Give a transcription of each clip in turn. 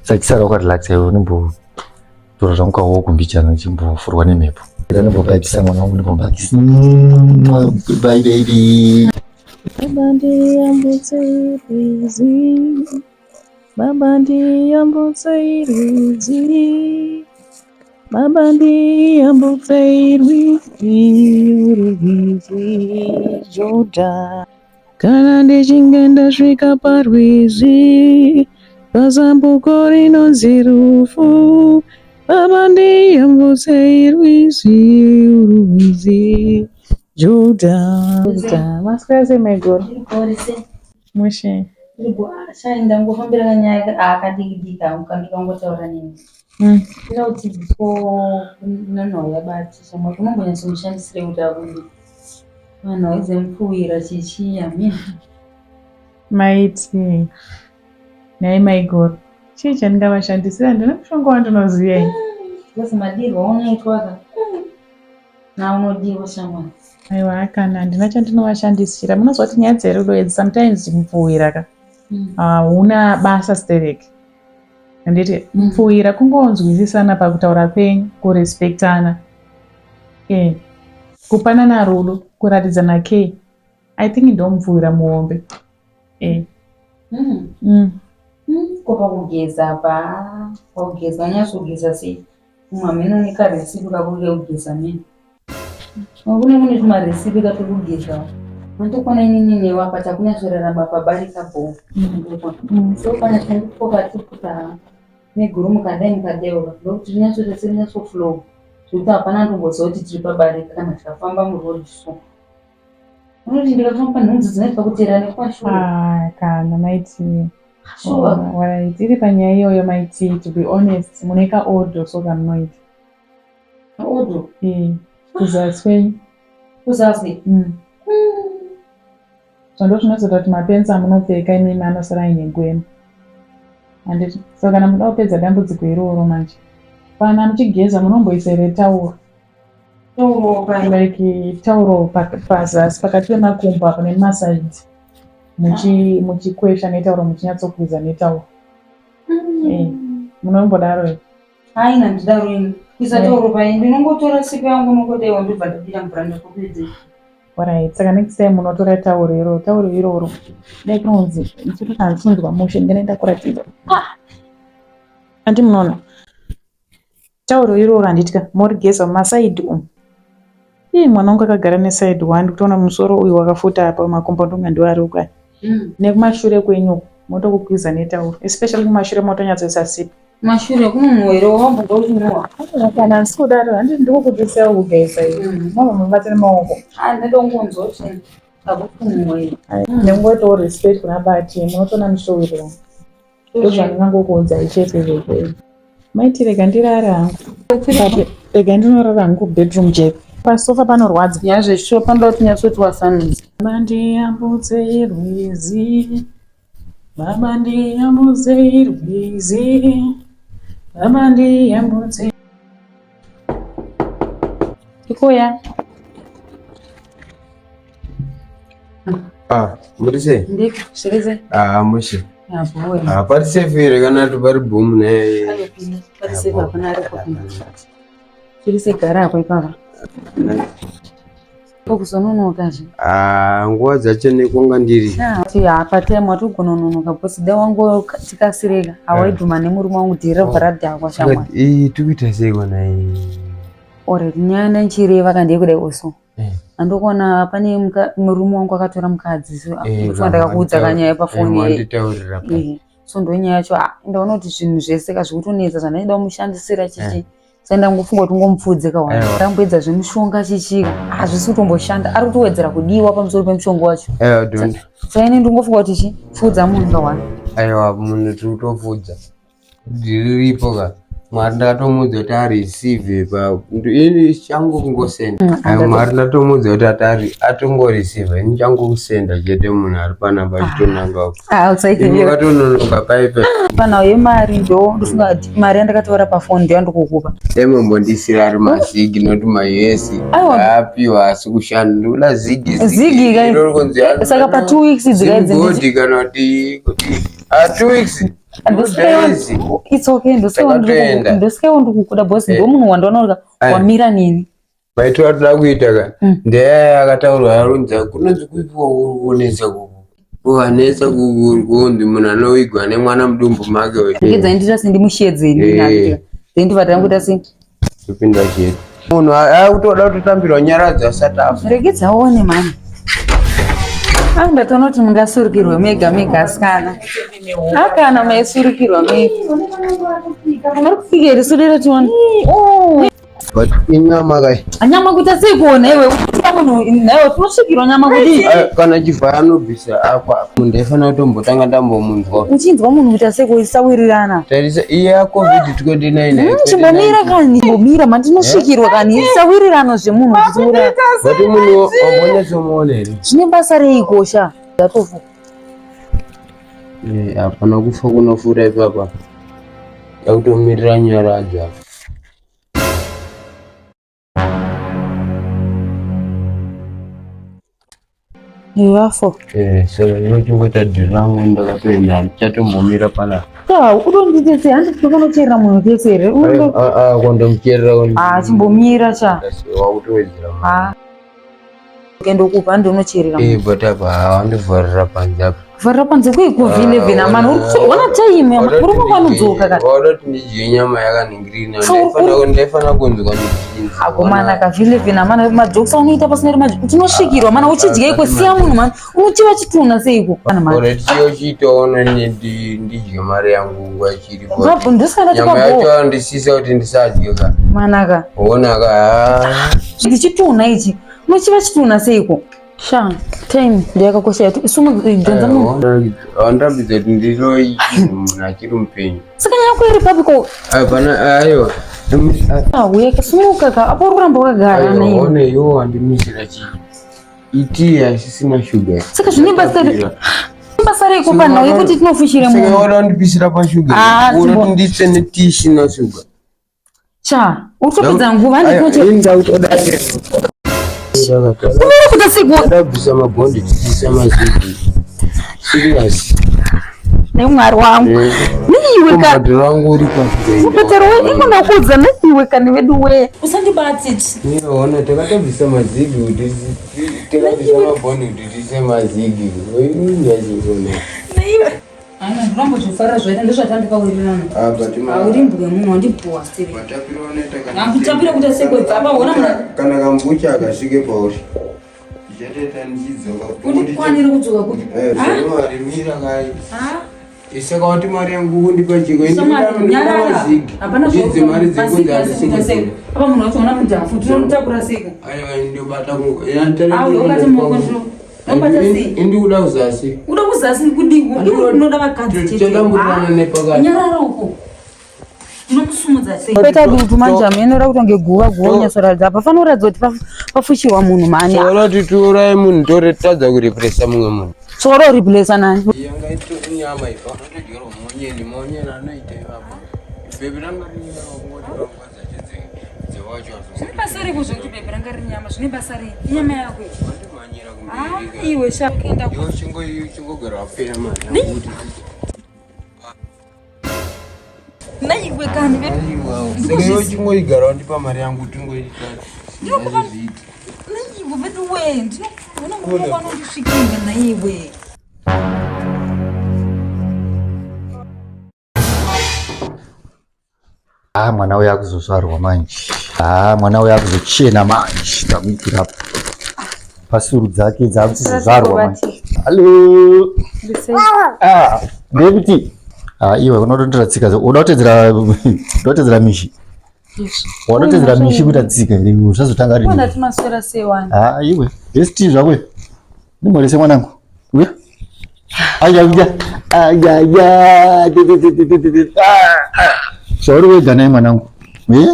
Saka chisara wakarelaxa iwe, unombotora zvangu kaoko mbichana, ndichimbofurwa nemhepo. Ndinombobhaibhisa mwana wangu, ndimbombakisa. Bye baby. Baba ndiyambutse rwizi, Baba ndiyambutse rwizi, Baba ndiyambutse rwizi, rwizi Jodha. Kana ndichinge ndasvika parwizi, pazambuko rinonzi rufu, Baba ndiyambutse rwizi, rwizi Jodha. Maswera sei maiguru? Mushe. Shai, ndangofambira kanyaya akadiki diki kandokangotaura neni. Ndinoda kudzidziswawo nanhau yabati shamwari, unombonyatsomushandisirei kuti akude vanhu vaizemupfuwira chichi hamina. Maiti nhai maiguru, chii chandingavashandisira? Ndine mushonga wandinoziva ini. Because madirwa unoitwa ka naunodiwa, shamwari. Aiwa, kana handina chandinovashandisira. Munozwa kuti nyaya dzerudo idzi sometimes mupfuwira ka hauna basa stereki, handiti? Mupfuwira kungonzwisisana pakutaura kwenyu, kurespektana, kupanana rudo, kuratidzana care. I think ndo mupfuwira muhombe. Ko pakugeza, pakugeza unyatsogeza sei? Umwe hameno nekarecipe kako kekugeza mene. Kune tumarecipe katokugeza. Unotokona inini newe apa takunyatsorarama pabarika bho. So kana tinokatuka neguru mukadai mukadeuka ndokuti rinyatsoita serinyatsoflow zvekuti hapana andomboziva kuti tiri pabarika kana tikafamba muroad. So unoti ndikafamba nhunzi dzinoita kuteera nekumashure. Ah, kana maiti Sure. Alright, iri panyaya iyoyo maiti, to be honest, mune kaodour so kamunoita. Odour? Kuzasi kwenyu. Kuzasi? So ndo zvinozoita kuti mapenzi amunopfeka imimi anosara aine gwema, handiti? So kana muda kupedza dambudziko iroro manje, kana muchigeza munomboisa here tauro? Tauro pai? Like tauro pazasi pakati pemakumbo apo nemumasides, muchikwesha netauro, muchinyatsokwiza netauro. Munombodaro here? Haina, ndidaro ini kuisa tauro pai? Ndinongotora sipo yangu, nongodaiwa, ndobva ndadira mvura, ndakupedza. Alright, saka next time munotora tauro iroro, tauro iroro dai kunonzi ndichitotanzunzwa mushe, ndinenge ndakuratidza. Ah! Andi munoona tauro iroro, handitya morigeza mumasides umu. Ii, mwana wangu akagara neside one, kutoona musoro uyu wakafuta apa, makumbo ndonga ndiwo ari uku aya. Nekumashure kwenyu uku motokukwiza netauro, especially kumashure motonyatsoisa sipo. Mashure kunonhuwa here? Wambonzwa kuchinhuwa? Kana handisi kudaro, handiti ndikukudzidzisai kugeza iyo, mava mubate nemaoko. Ndinongonzwa kuti hakukunhuwa here. Nengoitawo respect kuna bati, munotoona muchitowirirana. Ndozvandingangokuudzai chete izvozvo. Maiti rega ndirare hangu, rega ndinorara hangu kubedroom chete, pasofa panorwadza. Yazveshuwa, panoda kuti nyatsoti wasanudza. Baba ndiyambutse rwizi, Baba ndiyambutse rwizi, Baba ndiyambutse. Ikuya. Ah, muri sei? Ndiko, zvirize. Ah, mushe. Apo wewe. Ah, pari safe here kana kuti pari boom ne? Ayopinda. Pari safe, hapana ari kupinda. Zviri segara apo ipapa. Okuzononoka zve. Ah, nguva dzacho nekwanga ndiri. Ti apa time watogonononoka because da wangu tikasireka. Hawaidhuma nemurume wangu dhiri rabva radhakwa, shamwari. Ii, tikuita sei kona iyi? Alright, nyaya ndanchireva kandi kudai also. Andokuona pane murume wangu akatora mukadzi, so ndofunga ndakakuudza kanyaya pafoni. Wanditaurira pa. So ndo nyaya yacho. Ah, ndaona kuti zvinhu zvese ka zvikutonetsa zvandaida kumushandisira chichi, saka ndangofunga kuti ngomupfuudze kawana. Ndamboedza zvemushonga chichi, hazvisi kutomboshanda, ari kutowedzera kudiwa pamusoro pemushonga wacho. Aiwa, don't. Saka ini ndingofunga kuti chi pfuudza munhu kawana. Aiwa, munhu tiri kutopfudza. Riripo ka. Mwari ndakatomuudza kuti areceive pa ini changu kungosenda. Aiwa, Mwari ndatomuudza kuti atari atongoreceive, ini changu kusenda chete, munhu ari panapa achitonanga uko. Ah, usaite. Imi wakatononoka paipe. Panhau yemari, ndo ndofunga kuti mari yandakataura pafoni ndo yandikukupa. Emombondisira ari mazigi, not maUS. Aiwa. Apiwa asi kushanda. Ndikuda zigi. Zigi Iro rikunzi saka pa 2 weeks idzi kaidzi Zimgodhi kana kuti ah, 2 weeks. It's okay, ndosikawo ndikukuda boss, ndo munhu wandaona wamira neni. Maitiro atoda kuita ka ndeyaya akataurwa arunza kunonzi kuipiwa kunetsa kuvanetsa kunzi munhu anovigwa nemwana mudumbu make. Regedza ndita sendimushedze ini ndibva tangoita sei topinda chete munhu akutoda kutotambirwa nyaradzo asati afa. Regedza aone mani. Ah, ndatoona kuti mungasurukirwe mega mega asikana. Akana maisurukirwa mega. Muri kufika here sudera tione. But inyama kai. Nyama kuita sei kuona iwe? Uchiita munhu naiwe tinosvikirwa nyama kudii? Kana chivhaya anobvisa apa munhu ndaifanira kutombotanga ndambomunzwa. Uchinzwa munhu kuita sei kusawirirana? Tarisa iye ya COVID 29. Chimbomira kani. Chimbomira mani tinosvikirwa kani. Isawirirano zvemunhu zvichiuraya. But munhu wambonyatsomuona here? Zvine basa rei kosha? Ndatofa. Hapana kufa kunofura ipapa. Yakutomirira nyaradzo apa. Vafo. Saka iwe chingoita dhiri rangu ndakatoenda ndichatombomira panapa. Ta, udonditese handi tinonocherera munhu tese here? Kondomucherera. Ah, chimbomira cha. Wakutowedzera. Ah. Ndokupa ndonocherera. But apa wandivharira panze apa. Vharira panze kuiko V11 amana uri ona time murume kwanodzoka kana. Wauda kuti ndidye nyama yakaningirina. Ndaifanira kunzwa ndichinzwa. Akomana ka V11 amana majokes aunoita pasina ri tinosvikirwa mana uchidya iko siya munhu mana unochiva chituna seiko. Alright, chiyo chiitoona ndidye mari yangu nguva ichiripo. Ndosaka Nyama yacho ndisisa kuti ndisadye ka. Manaka. Ona ka. Ndichituna ichi. Unochiva chituna seiko. Sha, time ndiyakakosha yetu. Sumu dhonza munhu. Wandirambidza kuti ndinoyi munhu achiri mupenyu. Saka nyaya yako iri papi ko? Hapana, aiwa. Uye sumuka ka, apo uri kuramba wakagara naiwe. One iwo wandimisira chii? Iti haisisina shuga. Saka zvine basa rei? Basa reiko panhau yekuti tinofushire munhu? Saka wada kundipisira pashuga. Unoda kuti nditsve netii isina shuga. Cha, uri kutopedza nguva handi tinoche. Ndabvisa mabhondi tichiisa mazigi. Serious. Nemwari wangu. Neiwe ka. Mubhadharo wangu uri pashuga. Mubhadharo wenyu ndakudza neiwe kani vedu we. Usandibate. Ona takatobvisa mazigi kuti takabvisa mabhondi kuti tiise mazigi. Unyachikona. Neiwe. Ana ndinombozvifarira zvaita ndozvatandikawirirana. Aurimbwe munhu wandibhuwa siri. Akutapira kuita sekwebva apa ona kana kambucha akasvike pauri. Ndichatoita ndichidzoka. Undikwanire kudzoka kupi? Mira kai. Saka wati mari yangu kundipa chiko Nyarara. Hapana Idzi mari dzekunzi handisi Apa munhu wacho ona mudhafu tinomutakura seka. Aiwa ndobata Auyo ukati muoko ndinobata sei? Indikuda kuzasi. Uda kuzasi kudii? Iwe unoda vakadzi chete. Todamburirana nepakati. Nyarara uko. Ndinomusumudza sei? Peta dutu manje amene ora kutonge guva guva unyatsoratidza apa panoratidza kuti pafushirwa munhu mani. Saka kuti tiuraye munhu toretadza kurepresa mumwe munhu. Saka uda kureplacer nani? Yanga itori nyama ipa. Unotodyerwa monyeni monyeni anoita ipapo. Bhebhi ranga riri nyama kungoti panguva dzacho dzewacho. Zvine basa rei kuzvekuti bhebhi ranga riri nyama? Zvine basa rei? Inyama yako iyi. Wandimhanyira kumberi. Iwe sha. Iwe chingogara wapera mari. Naiwe kani Saka iwe chingoigara wandipa mari yangu tingoita. Ndinokupa naiwe vedu we ndinoona murume wanondisvikira naiwe. Ah, mwana uya akuzozvarwa manje. Ah, mwana uya akuzochena manje. Tamuitira pasuru dzake dzakuzozvarwa manje. Hello. Ah, ndekuti ah, iwe unotondera tsika unoda kutedzera unotedzera mishi. Unotedzera mishi kuita tsika here zvazotanga rini? Ndati maswera sei wani? Ah, iwe. Esti zvako. Ndimorese mwanangu. Uya. Aya aya. Aya aya. Zvauri wega naye mwanangu. Eh?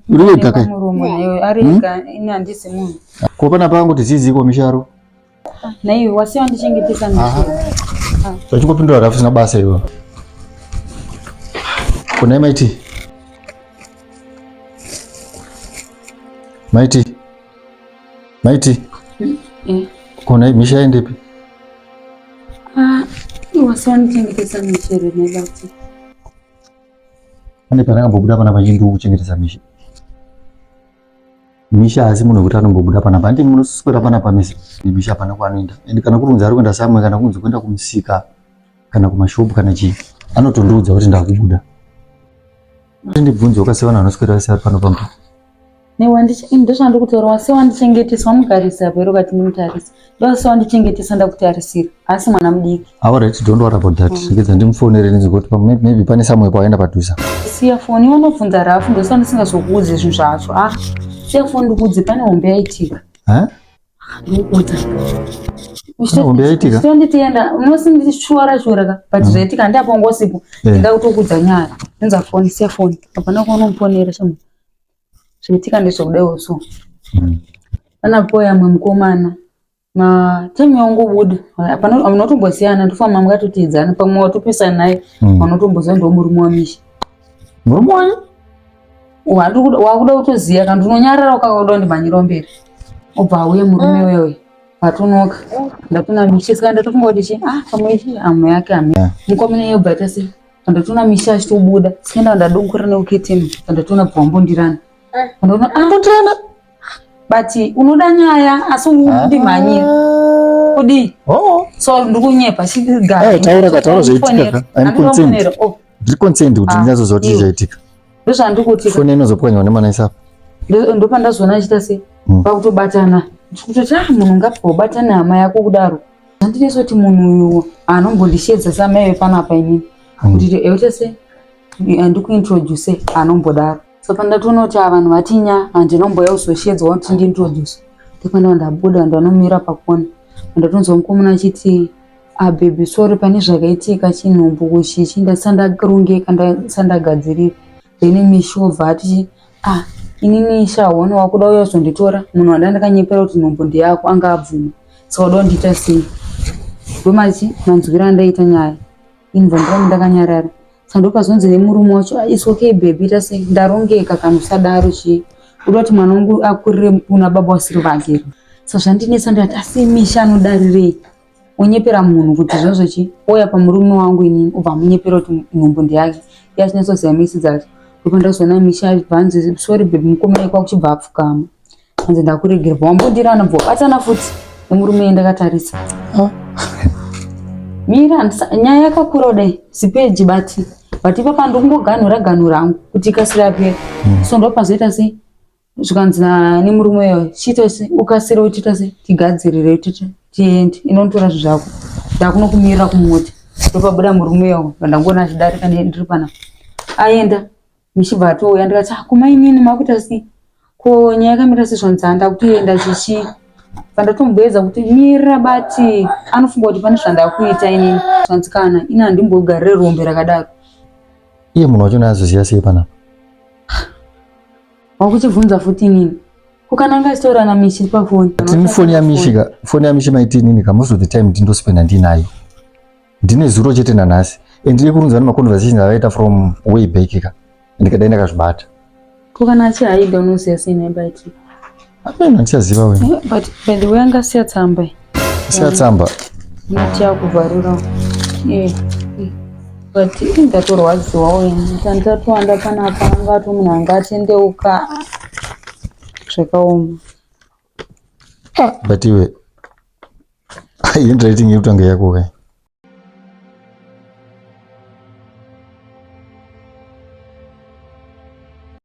Uri wega kai? Murume naye ari ega ini handisi munhu. Ko pana pangu tiziziko misharo. Naiwe wasiya wandichengetesa misharo. Zvachingopindura rafu zina basa iwe. Kuna maiti. Maiti. Maiti. Kuna misha endepi? Ah, Iwasawandichengetesa michero nebati. Pane pandakambobuda panapa ndikuchengetesa Misha. Misha asi munhu wekuti anombobuda panapa. Handiti munoswera panapa mese. Misha hapana kwaanoenda. And kana kuri kunzi ari kuenda somewhere kana kunzi kuenda kumusika kana kumashopu kana chii anotondiudza kuti ndakubuda. Ndibvunze wakasiya vanhu vanoswera vese vari pano pamba. Ndozvandikutaura wase wandichengetesa wamugarisa apo iro kati ndimutarisa ndowase wandichengetesa ndakutarisira asi mwana mudiki. Alright, don't worry about that. Regedza ndimufonere ndinzwe kuti maybe pane somewhere pawaenda padhuze. Siya foni unobvunza rafu ndosa ndisingazokuudzi zvinhu zvacho. Ah, siya foni ndikuudze pane hombe yaitika. Eh? Ndikuudza. Pane hombe yaitika? Nditienda unosindishuwara shuwara ka but zvaitika handiapo ngosipo. Ndinda kutokuudza nyaya. Ndinza foni siya foni. Hapana kwaunomufonera shamwa. Zvaitika ndezvekudaiwo so. Pana yamwe mukomana matime yangobuda hapana munotombosiyana ndofamba mukatoteedzana pamwe watopesana naye vanotomboziva ndiwo murume waMisha. Murume wanyu? Wakuda kutoziva kana unonyarara ukakuda kundimhanyira mberi obva auye murume wewe patonoka ndatona Misha saka ndatofunga kuti chi ah pamwe ichi hama yake hama mukomana iye obva aita sei ndatona Misha achitobuda saka ndadongorera nekuketeni ndatona bva wambondirana ndatona ah Mbondirana? but unoda nyaya asi undimhanyira kudii Oh. so ndikunyepa chigara Eh, taura ka, taura zvaitika ka. I'm concerned. Ndiri concerned kuti ndinyatsoziva kuti iwe. zvaitika. Ndozvandikuti Foni inozopwanywa nemwana isapa. Ndopandazoona achiita sei pakutobatana kutoti ah munhu ungabva ubatane hama yako kudaro handinesi kuti munhu uyu anombondishedza samai vepanapa inini kuti eute sei handikuintroduce anombodaro so pandatoona kuti ava vanhu vatinya handinomboya kuzoshedzwa kuti ndiintroduce ndopanda ndabuda ndanomira pakona ndatonzwa mukomana achiti ah baby sorry pane zvakaitika chinhumbu kuchichi ndasandarongeka ndasandagadzirira then Misha obva ati ah inini shaona wakuda uya uzonditora munhu wanda ndakanyepera kuti nhumbu ndeyako anga abvuma saka uda kundiita sei ndomachi manzwiro andaita nyaya inibva ndiramba ndakanyarara saka ndopazonzi nemurume wacho "Ah, it's okay baby ita sei ndarongeka kana usadaro chii uda kuti mwana wangu akurire kuna baba wasiri vake here saka zvandinetsa ndikati asi Misha anodarirei onyepera munhu kuti zvozvo chi ouya pamurume wangu inini obva amunyepera kuti nhumbu ndeyake iye achinyatsoziva misi dzacho ndipo ndazoona Misha achibva anzi sorry baby mukomana kwakuchibva apfukama anzi ndakuregerwa wambondirana bva wabatana futi nemurume iye ndakatarisa mira nyaya yakakura kudai zipeji bati but ipapa ndikungoganhura ganhura hangu kuti ikasire apera so ndopazoita sei zvikanzi nemurume uyo chiita se ukasire uchiita se tigadzirire titi tiende inonotora zvinhu zvako ndakunokumirira kumota ndopabuda murume uyo ndangoona achidarika ndiri panapa aenda michibva atouya ndikati "Ah, kumainini makuita sei ko nyaya yakamira sei zvanzi handakutoenda chichi pandatomboedza kuti mirira bati anofunga kuti pane zvandakuita inini zvanzi kana ini handimbogarire rombe rakadaro Iye munhu wacho azoziva sei panapa? Wakuchibvunza futi inini ko kana anga achitaura naMishi pafoni Tini foni yaMishi ka, foni yaMishi maiti inini ka most of the time ndindospenda ndinayo. Ndine zuro chete nanhasi. And ndiri kurunza nemaconversations avaita from way back ka. Ndikadai ndakazvibata. Ko kana achihaida unoziva sei naibaiti Ameno handichaziva we. But by the way angasiya tsamba iyi. Siya tsamba. Inoti yakuvharira Eh, but ndatorwadziwawo ini tandatowanda panapa angato munhu anga atendeuka zvakaoma. But iwe handwriting yekutanga yako kai.